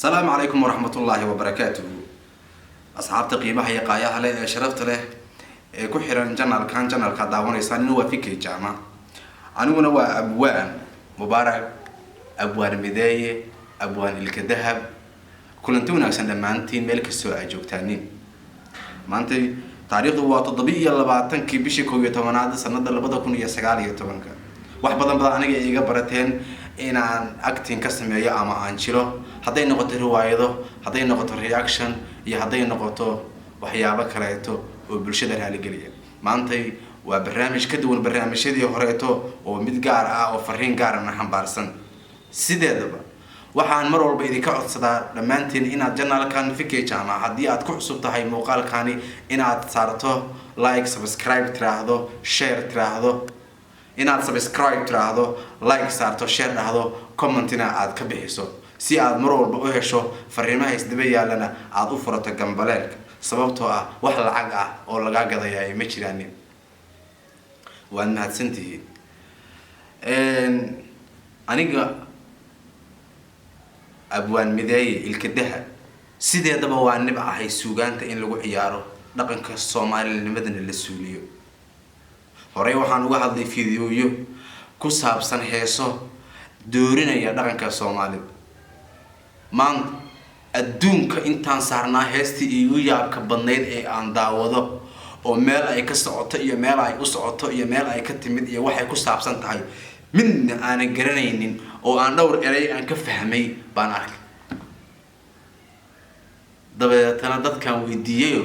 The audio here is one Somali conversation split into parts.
Asalaamu calaykum waraxmatullaahi wabarakaatuhu. Asxaabta qiimaha iyo qaayaha leh ee sharafta leh ee ku xiran channelkan, channelka daawanaysaan inu waa Fikri Jaama, aniguna waa Abwaan Mubaarak, Abwaan Mideeye, Abwaan Ilka Dahab. Kulanti wanaagsan dhammaantiin meel kastoo aad joogtaanin. Maanta taariikhdu waa 27-kii bishii 11aad sanada 2019-ka. Wax badan badan aniga iga barateen inaan acting ka sameeyo ama aan jiro, hadday noqoto riwaayado, hadday noqoto reaction iyo hadday noqoto waxyaabo kaleeto oo bulshada raaligeliya. Maantay waa barnaamij ka duwan barnaamijyadii horeeto oo mid gaar ah oo fariin gaarana xambaarsan. Sideedaba waxaan mar walba idinka codsadaa dhammaantiin inaad channelkan Fikri Jaamac, haddii aad ku cusub tahay muuqaalkani, inaad saarto like, subscribe tiraahdo, share tiraahdo, inaad subscribe tiraahdo, like saarto, share dhahdo, commentina aad ka bixiso, si aad mar walba u hesho fariimaha isdaba yaalana aada u furato gambaleelka, sababtoo ah wax lacag ah oo lagaa gadayaa ma jiraanin. Waad mahadsantihiin. Aniga Abwaan Mideeye Ilka Dahab, sideedaba waa nib ahay suugaanta in lagu ciyaaro, dhaqanka soomaalinimadana la suuliyo. Horey waxaan uga hadlay fideoyo ku saabsan heeso doorinaya dhaqanka soomaalida. Maanta adduunka intaan saarnaa, heestii iigu yaabka badnayd ee aan daawado oo meel ay ka socoto iyo meel ay u socoto iyo meel ay ka timid iyo waxay ku saabsan tahay midna aanan garanaynin oo aan dhowr erey aan ka fahmay baan arkay. Dabeetana dadkaan weydiiyayo,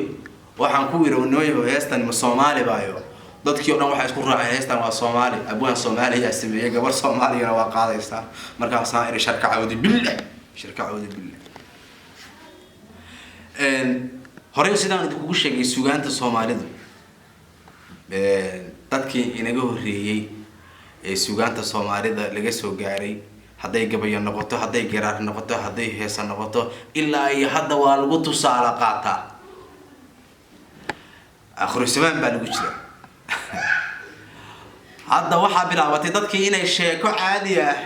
waxaan ku yiri: "Nooyo, heestan ma soomaali baayo?" Dadkii o dhan waxay isku raaceen heestan waa soomaali, abwaan soomaaliyaa sameeyey, gabar soomaaliyana waa qaadaysaa. Markaasaan iri: "Sharka cawdi billah, sharka cawdi billah." Horey sidaan idinkugu sheegay, sugaanta soomaalidu, dadkii inaga horreeyey ee sugaanta soomaalida laga soo gaaray, hadday gabayo noqoto, hadday garaar noqoto, hadday heesa noqoto, ilaa iyo hadda waa lagu tusaale qaataa. Akhrisamaan baa lagu jira. Hadda waxaa bilaabatay dadkii inay sheeko caadi ah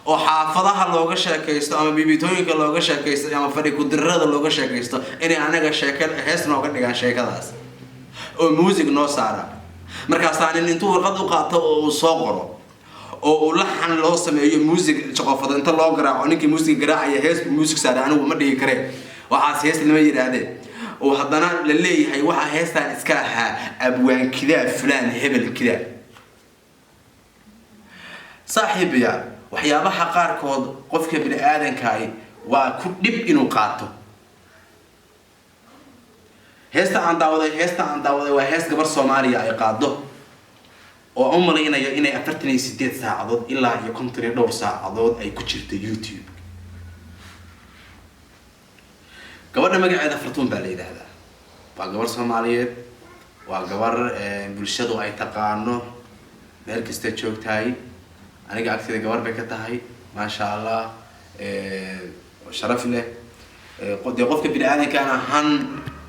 oo xaafadaha looga sheekaysto ama bibitooyinka looga sheekaysto ama fadhi kudirada looga sheekaysto inay anaga sheeke hees nooga dhigaan, sheekadaas oo music noo saara. Markaasaa nin intuu warqad u qaato oo uu soo qoro oo uu laxan loo sameeyo, music joqofado inta loo garaaco, ninkii music garaacaya hees buu music saaray, anigu ma dhihi karee, waxaas hees lama yidhaahdee, oo haddana la leeyahay waxaa heestaan iska lahaa abwaankidaa fulaan hebel kidaa. Saaxiibaya, waxyaabaha qaarkood qofka bini aadankahi waa ku dhib inuu qaato. Heesta aan daawaday waa hees gabar soomaaliya ay qaado oo aan u malaynayo inay 48 saacadood ilaa iyo 50 iyo dhowr saacadood ay ku jirto YouTube. Gabadha magaceeda Fartuun baa la yidhaahdaa. Waa gabar soomaaliyeed, waa gabar bulshadu ay taqaano meel kasta joogtahay. Aniga agteeda gabar bay ka tahay, maasha Allah, sharaf leh. Dee qofka bini aadankaana han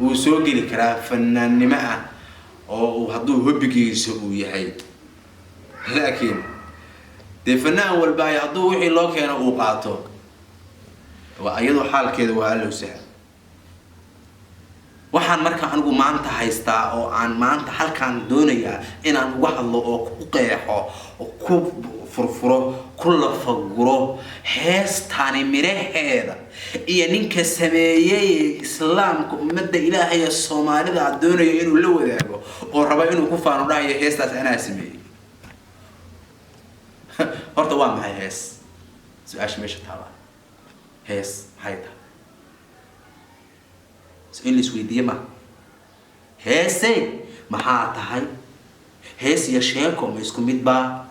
wuu soo geli karaa fanaannimo ah oo uu hadduu hobbigiisa uu yahay, laakiin dee fanaan walba ay hadduu wixii loo keeno uu qaato, waa iyadoo xaalkeeda waa allow sahal. Waxaan marka anigu maanta haystaa oo aan maanta halkaan doonayaa inaan uga hadlo oo ku qeexo oo ku furfuro, ku lafaguro heestani miraheeda iyo ninka sameeyey islaamka, ummadda ilaahay ee soomaalida aad doonayo inuu la wadaago oo raba inuu ku faano, dhahayo heestaas anaa sameeyey. Horta waa maxay hees? Su-aasha meesha taala, hees maxay tahay? So in la isweydiiye ma heese maxaa tahay? Hees iyo sheeko ma isku mid baa?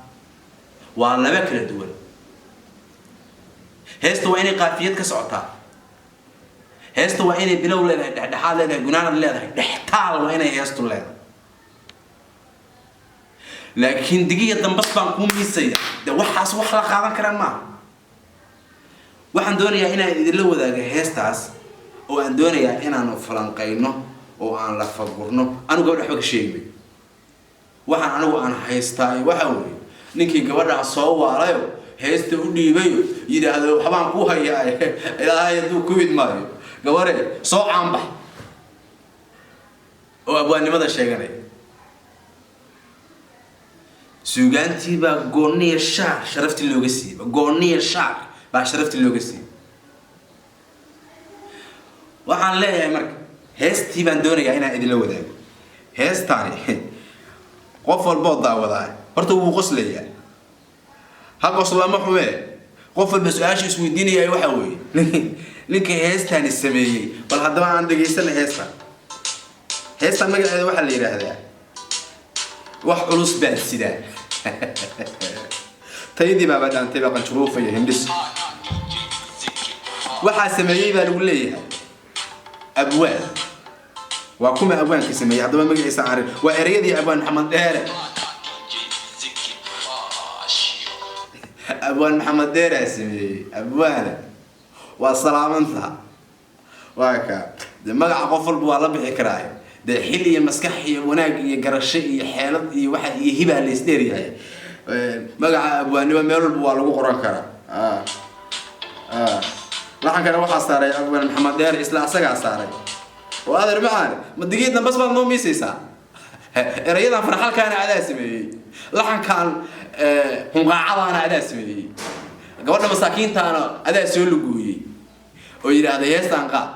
Waa laba kala duwan. Heesta waa inay qaafiyad ka socotaa. Heesta waa inay bilow leedahay, dhexdhexaad leedahay, gunaanad leedahay, dhextaal waa inay heestu leedahay. Laakiin digiya dambas baan kuu miisaya, de waxaas wax la qaadan karaan maaha. Waxaan doonayaa inaan idinla wadaago heestaas oo aan doonayaa inaanu falanqayno oo aan la fagurno. Anigu gabadha waxba ka sheegi may. Waxaan anigu aan haystaa waxa weeye ninkii gabadhaa soo waalayo. Heesta u dhiibayo, yidhaahdo waxbaan ku hayaa. Ilaahay hadduu ku idmaayo, gabare soo caanbax oo abwaannimada sheeganaya. Suugaantii baa gooniya shaar sharaftii looga siiyey, gooniya shaar baa sharaftii looga siiyey. Waxaan leeyahay marka, heestii baan doonayaa inaan idinla wadaago. Heestaani qof walboo daawadaa horta wuu qoslayaa. Ha qoslama xumee, qof walba su-aasha isweydiinaya waxaa weeye ninka heestaani sameeyey. Bal haddaba aan dhegaysana heestan. Heestan magaceeda waxaa la yidhaahdaa "Wax Culus Baan Sidaa". Taydii baaba dhaantay baa qanjuruufa iyo hindhis. Waxaa sameeyey baa lagu leeyahay abwaan. Waa kuma abwaanka sameeyey haddaba? Magaciisa aan waa ereyadii Abwaan Maxamed Dheere. Abwaan Maxamed Dheeraa sameeyey. Abwaana waa salaamanta, waa ka de magaca qof walba waa la bixi karaa. Dee xil iyo maskax iyo wanaag iyo garasho iyo xeelad iyo waxa iyo hibaa la isdheeryahay. Magaca abwaannimo meel walba waa lagu qoran karaa. Laxankana waxaa saaray Abwaan Maxamed Dheere, isla asagaa saaray. Oo adeer macaan, ma digiidna bas baad noo miisaysaa? Erayadan farxalkaana adaa sameeyey, laxankan hunqaacadaana adaa sameeyey, gabadha masaakiintaana adaa soo lugooyey oo yidhaahday heestaan qaad.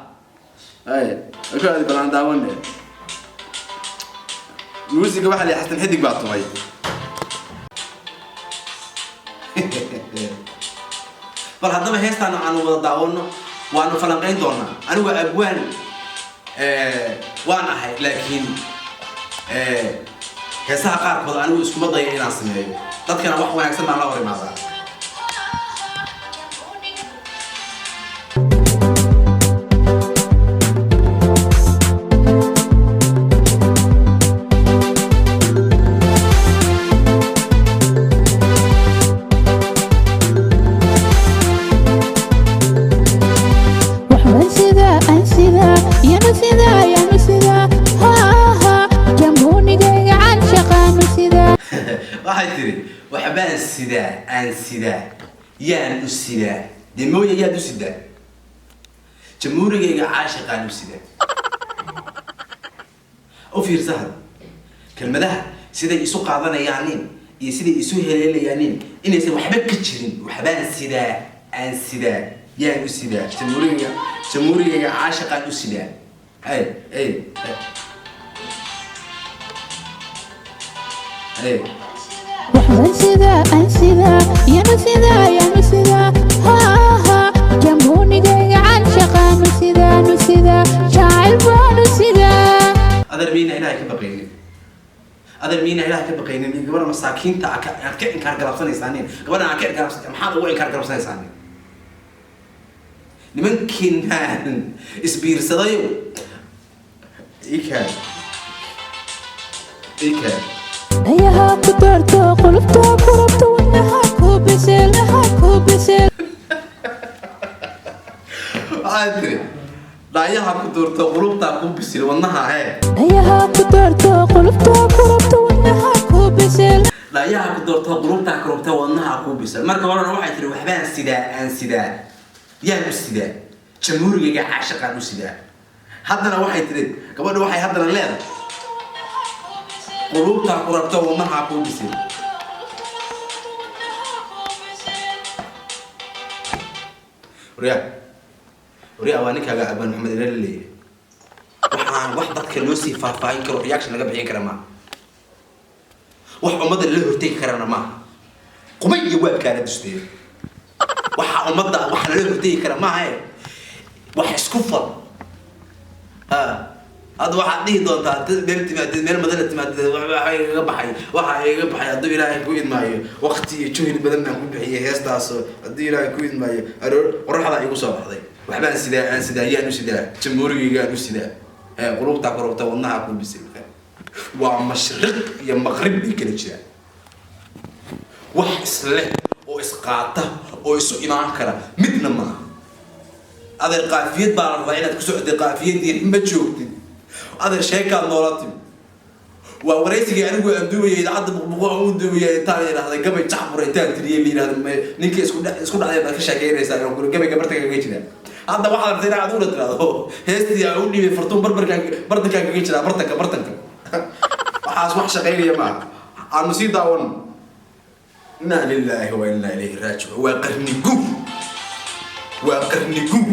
Ay ku balaan daawane. Muusiga waxaa la Xasan Xidig baa tumay. Bal haddaba heestaan aanu wada daawano, waanu falanqayn doonaa. Anigu abwaan waan ahay, laakiin heesaha qaarkood anigu iskuma dayo inaan sameeyo. Dadkana wax wanaagsan baan la hor imaadaa. Waxbaan sidaa, aan sidaa, yanu sidaa, yanu sidaa, haa, jamhuunigayga caanshaqaanu sidaa. Waxay tiri waxbaan sidaa, aan sidaa, yaan u sidaa. Dee mooya, yaad u sidaa? Jamhuurigayga caashiqaan u sidaa. U fiirsa had kelmadaha siday isu qaadanayaanin iyo siday isu heleelayaanin, inaysan waxba ka jirin. Waxbaan sidaa, aan sidaa, yaan u sidaa, jamhuurigayga, jamhuurigayga caashiqaan u sidaa. Ay ay ay. Waxbaan sidaa, aan sidaa, yanu sidaa, yanu sidaa, haa, jamhuunigayga caanshaqaanu sidaanu sidaa, jacayl baanu sidaa. Adeer, miyayna Ilaahay ka baqaynin? Adeer, miyayna Ilaahay ka baqaynin? Gabadha masaakiinta ah aad ka inkaar galabsanaysaanin, gabadha aad ka inkaar, maxaad ugu inkaar galabsanaysaanin? Nimankiinaan isbiirsadayo, ikaad ikaad. Dhayaha ku doorto, qulubta ku rabto, wadnaha ku bisel, naha ku bisel. Waxaad tiri dhaayaha ku doorto, qulubtaa ku bisil, wadnaha hee. Dhayaha ku doorto, qulubta ku rabto, wadnaha ku bisel. Dhaayaha ku doorto, qulubtaa ku rabta, wadnaha ku bisil. Marka horena waxay tiri waxbaan sidaa, aan sidaa, yaan u sidaa, jamhuurigayga caashiqaan u sidaa. Haddana waxay tiri gabadha, waxay haddana leedahay qulubtaa ku rabta, wadnaha ku bisil. Waryaa, waryaa, waa ninkaaga Abaan Maxamed ila leeyahay. Waxaan wax dadka loo sii faahfaahin karo, reaction laga bixin kara maaha, wax ummadda lala hortegi karana maaha. Qubay iyo waabkaana dusteeyo waxa ummadda wax lala hortegi kara maaha. E wax isku fal. Ha, hadda waxaad dhihi doontaa dad meel timaadid, meel madana timaadid, waxa igaga baxay, waxa igaga baxay. Hadduu Ilaahay ku idmaayo, waqti iyo juhdi badan baan ku bixiyay heestaaso. Haddii Ilaahay ku idmaayo, aroor qoraxdaa igu soo baxday. Waxbaan sidaa, aan sidaa, yaan u sidaa, jamhuurigaygaan u sidaa, ee qulubtaa ku rabta, wadnaha ku bisil. Waa mashriq iyo maqrib bay kala jiraan. Wax isleh oo isqaata oo isu imaan kara midna maaha. Adeer, qaafiyad baa la rabaa inaad ku socotay, qaafiyadii ma joogtid. Adeer, sheekaad noola timi. Waa waraysigii anigu aan duubayay idaacadda Buqbuqo aan u duubayay, intaan yidhahday gabay jacbur intaan tiriyay la yidhahda ninkii isku dhacday baad ka sheekeynaysaa inaan kuri gabayga bartanka kaga jira. Hadda waxaad rabtay inaad adiguna tiraahdo heestii aan u dhiibay Fartuun barbarkaan bartankaan kaga jiraa, bartanka bartanka. Waxaas wax shaqaynaya maaha. Aanu sii daawan. Inna lilaahi wa inna ilayhi raajicuun. Waa qarni guur, waa qarni guur.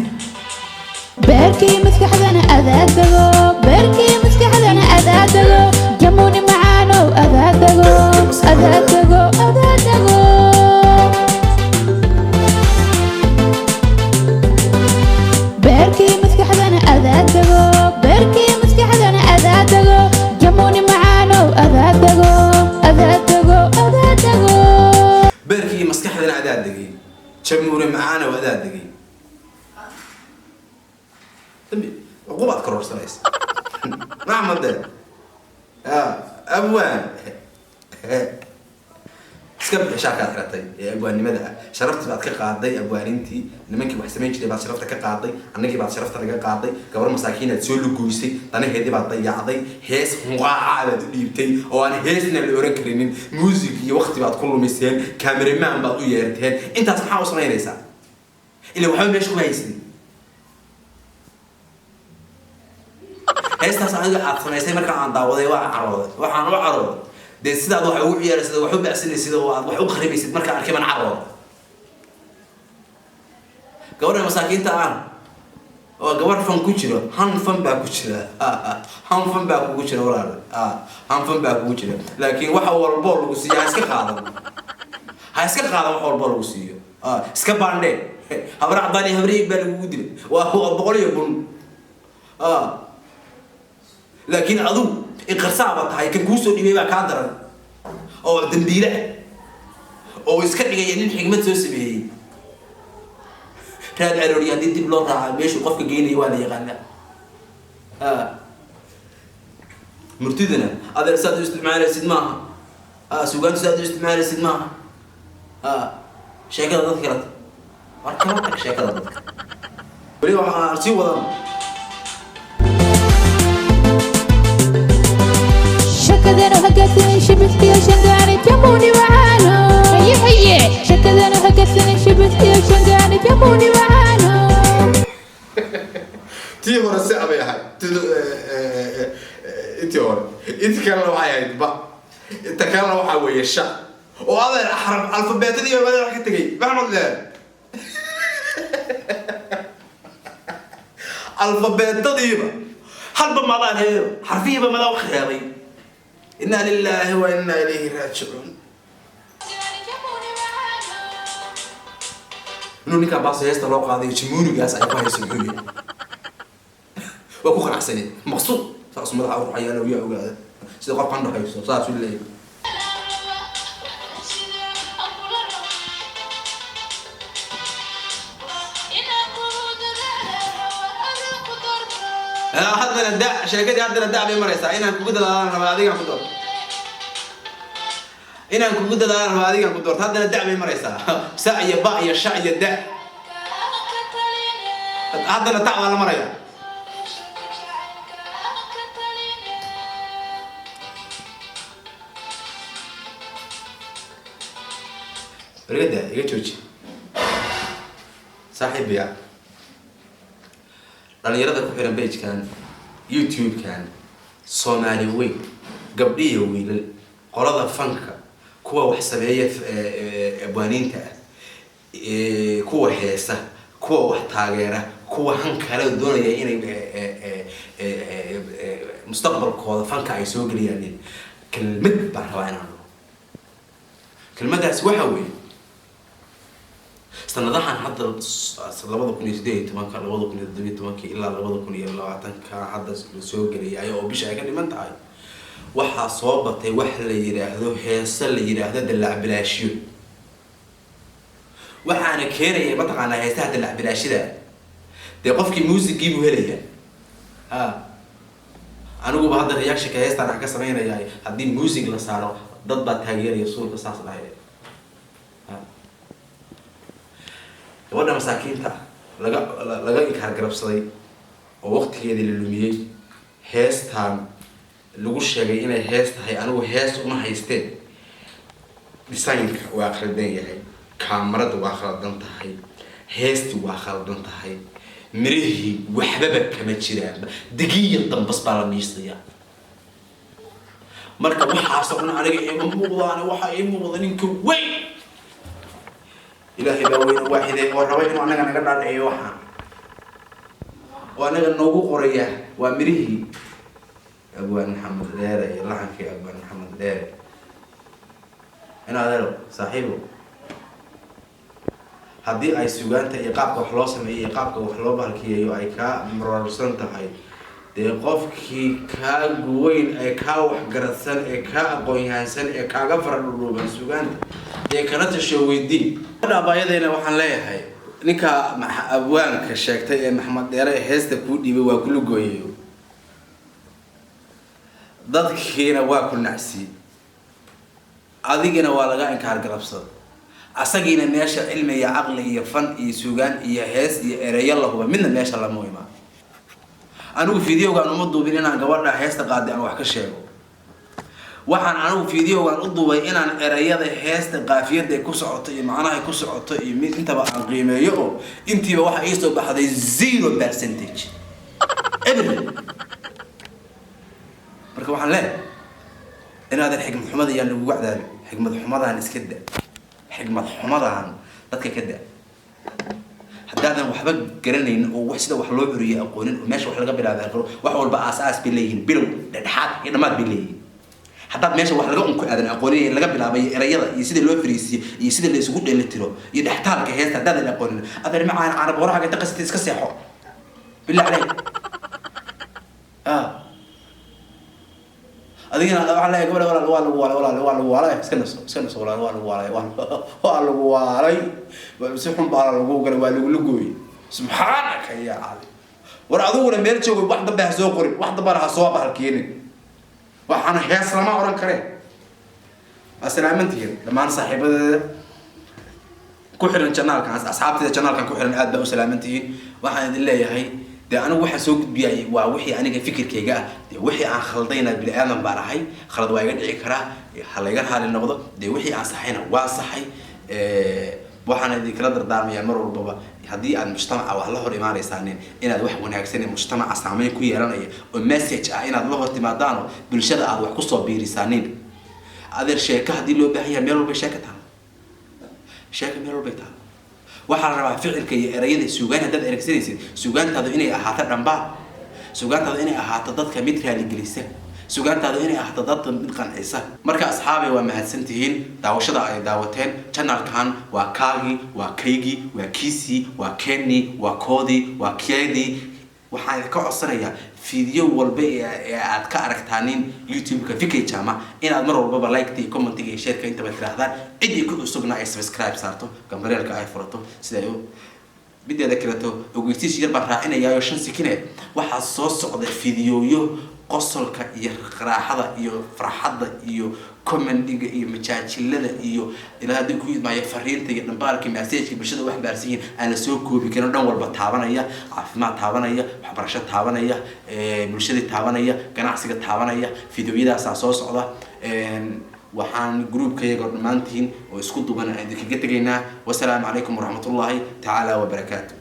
Beerkii maskaxdana adaadago, beerkii maskaxdana adaadago, jamuuni macaanow adaadago, adaadago, adaadago. Beerkii maskaxdana adaadago, beerkii maskaxdana adaadago, jamuuni macaanow adaadago, adaadago, adaadago. Beerkii maskaxdana adaa degay, jamuure macaana adaa degay. Dambi cuqubaad kororsanaysa, maxmed de abwaan iska bixi shaarkaad xiratay ee abwaannimada ah. Sharaftii baad ka qaaday abwaanintii, nimankii wax samayn jiray baad sharafta ka qaaday, annagii baad sharafta naga qaaday, gabar masaakiinaad soo lugoysay, danaheedii baad dayacday, hees hunqaaca baad u dhiibtay oo aan heesna la oran karinin, music iyo waqti baad ku lumiseen, cameraman baad u yeerteen. Intaas maxaa u samaynaysaa? Ila waxba meesha ku haysid. Heestaas aniga aad samaysay marka aan daawaday waa carooday. Waxaan u carooday dee sidaad wax ugu ciyaaraysid, wax u bacsinaysid oo aad wax u kharibaysid markaan arkay baan carooday. Gabadha masaakiinta ah oo gabar fan ku jiro, han fan baa ku jira, han fan baa kugu jira walaal, han fan baa kugu jira. Laakiin wax walboo lagu siiyo ha iska qaadan, ha iska qaadan. Wax walboo lagu siiyo iska baandhee. Habar cadaan iyo habriig baa lagugu dilay, waa 100 iyo bun. Laakiin adigu iqarsaaba tahay, kan kuu soo dhibay baa kaa daran oo dambiile ah oo iska dhigaya nin xigmad soo sameeyey. Raad arooriya haddii dib loo raaca meeshuu qofka geynaya waa la yaqaanaa. Murtidana adeer saad u isticmaalaysid maaha, sugaantu saad u isticmaalaysid maaha. Sheekada dadka kaleta war kala tag, sheekada dadka weli waxaan sii wadan. Shakadana hagaagsanin shibis iyo shangaani, jamuuni macaano, haye haye. Shakadana hagaagsanin shibis iyo shangaani, jamuuni macaano. Tii hore si abay ahayd, intii hore, intii kalena waxay ahayd ba, inta kalena waxaa weeye sha oo adeer axrab alfabeetadii baa adeer ka tegay. Maxamed leer alfabeetadiiba halba madaan heeyo, xarfihiiba madaa wax reebay. Inna lilaahi wa inna ilayhi raajicuun. Inuu ninkaan baas heesta loo qaadayo jamuunigaas ay ku hayso muxuu yahay? Waa ku qanacsanyay, maqsuud saasuu madaxa u ruxayaan yaa ogaada sida qof qandho hayso saasuu leeyahay. Haddana da sheekadii haddana da bay maraysaa. Inaan kugu dadaalaan rabaa adigaan ku doorto, inaan kugu dadaalaan rabaa adigaan ku doorto. Haddana da bay maraysaa, sa iyo ba iyo sha iyo da, haddana ta baa la maraya. Wargada iga jooji saaxiibaya. Dhalinyarada ku xiran page-kan YouTube-kan, Soomaali weyn, gabdhiyo wiilal, qolada fanka, kuwa wax sameeya, abwaaniinta ah, kuwa heesa, kuwa wax taageera, kuwa han kale doonaya inay mustaqbalkooda fanka ay soo geliyaan, kelmad baan rabaa inaan dhaho. Kelmadaas waxa weeye: sanadahan hadda 2018-ka, 2017-ka ilaa 2020-ka hadda la soo gelayay oo bisha ay ka dhiman tahay, waxaa soo batay wax la yidhaahdo heese la yidhaahdo dallaac bilaashyo. Waxaana keenaya mataqaanaa heesaha dallaac bilaashida dee qofkii muusigii buu helaya. Ha aniguba hadda reactionka heestaan aan ka sameynaya haddii music la saaro dad baa taageeraya suulka saas dhahay. Ha. Gabadha masaakiinta laga inkaar garabsaday oo waqtigeedii la lumiyey heestaan. Lagu sheegay inay hees tahay, anigu hees uma haysteen. Designka waa khaldan yahay, kaamarada waa khaldan tahay, heesti waa khaldan tahay, mirihii waxbaba kama jiraanba, degiya dambas baa la miisaya. Marka waxaasoo dhan aniga ima muuqdaan. Waxaa ii muuqda ninka weyn, Ilaahay baa weyne waaxide, oo raba inuu anaga naga dhaadhiciyo waxaan oo anaga noogu qoraya. Waa mirihii Abwaan Maxamed Dheere iyo laxankii Abwaan Maxamed Dheere. In adeero saaxiibo, haddii ay sugaanta iyo qaabka wax loo sameeyo iyo qaabka wax loo bahalkiyeeyo ay kaa marorsan tahay, dee qofkii kaa guweyn ee kaa waxgaradsan ee kaa aqoon-yahansan ee kaaga fara dhudhuuban sugaanta, dee kala tasho, weydii. Dhaabayadeena waxaan leeyahay, ninka abwaanka sheegtay ee Maxamed Dheere ee heesta kuu dhiibay waa kula gooyayo, dadkiina waa ku nacsiiyey, adigina waa laga inkaar galabsada, asagiina meesha cilmi iyo caqli iyo fan iyo sugaan iyo hees iyo ereyo lahuba midna meesha lama imaan. Anigu videogaan uma duubin inaan gabadha heesta qaaday aan wax ka sheego. Waxaan anigu videogaan u duubay inaan ereyada heesta, qaafiyadda ay ku socoto iyo macnaha ay ku socoto iyo mid intaba aan qiimeeyo, oo intiiba waxa iisoo baxday 0% eber. Marka waxaan leeyahay, inaadan xikmad xumada yaan lagugu cadaabin. Xikmad xumadaan iska da, xikmad xumadaan dadka ka da. Haddaadan waxba garanaynin oo wax sida wax loo curiyo aqoonin oo meesha wax laga bilaabay aqoon, wax walba aas-aas bay leeyihiin, bilow, dhexdhexaad iyo dhammaad bay leeyihiin. Haddaad meesha wax laga unko aadan aqoonin, laga bilaabay erayada iyo sida loo fariisiyo iyo sida la isugu dheelitiro iyo dhextaalka heesta haddaadan aqoonin, adeer macaan, carab horahaga inta qasita iska seexo, billah caleyk. Ah, adigina waxaa leeyahay, gabadha walaal, waa lagu waalay, walaal, waa lagu waalay, iska naso, iska naso walaal, waa lagu waalay, waa lagu waalay, si xun baa lagu galay, waa lagula gooyey. Subxaanaka ya cali. War adiguna meel joogo, wax dambe ha soo qorin, wax dambana ha soo bahalkeenin. Waxaana hees lama oran karee. Waa salaamantihiin dhammaan saaxiibadeeda ku xiran channelkan, asxaabteeda channelkan ku xiran, aad baa u salaamantihiin. Waxaan idin leeyahay, dee anigu waxaan soo gudbiyay waa wixii aniga fikirkayga ah. Dee wixii aan khaldayna, bini aadan baan ahay, khalad waa iga dhici karaa, ha layga raali noqdo. Dee wixii aan saxayna waa saxay. Waxaan idinkala dardaarmayaa mar walbaba, haddii aad mujtamaca wax la hor imaanaysaanin, inaad wax wanaagsan ee mujtamaca saameyn ku yeelanaya oo message ah inaad la hor timaadaano, bulshada aad wax kusoo biirisaanin. Adeer, sheeko haddii loo baahan yahay, meel walbay sheeka taala, sheeka meel walbay taala. Waxaa la rabaa ficilka iyo erayada suugaan haddaad eregsanaysid, suugaantaadu inay ahaato dhambaal, suugaantaadu inay ahaato dadka mid raaligelisa, suugaantaadu inay ahaato dadka mid qancisa. Marka asxaabay, waa mahadsantihiin daawashada ay daawateen channelkan. Waa kaagii, waa kaygii, waa kiisii, waa kennii, waa koodii, waa keedii. Waxaan idinka codsanayaa video walba ee aad ka aragtaanin YouTube-ka Fikri Jama inaad mar walbaba like iyo commentiga iyo shareka intaba tiraahdaan, ciddii ku cusubna ay subscribe saarto, gambaleelka ay furato sida ay u mideeda kaleeto. Ogeysiis yar baan raacinayaayo, 5 sikine. Waxaa soo socda fideoyo qosolka iyo qaraaxada iyo farxadda iyo commentiga iyo majaajilada iyo ilaa haddii ku idmaayo fariinta iyo dhambaalka, messageka bulshada wax baarsan yihiin aan la soo koobi karin, dhan walba taabanaya, caafimaad taabanaya, waxbarasho taabanaya, bulshadii taabanaya, ganacsiga taabanaya. Fideoyadaasaa soo socda. Waxaan groupkayaga dhammaantiin oo isku duban aan idinkaga tegaynaa, wasalaamu calaykum waraxmatullaahi tacaala wabarakaatu.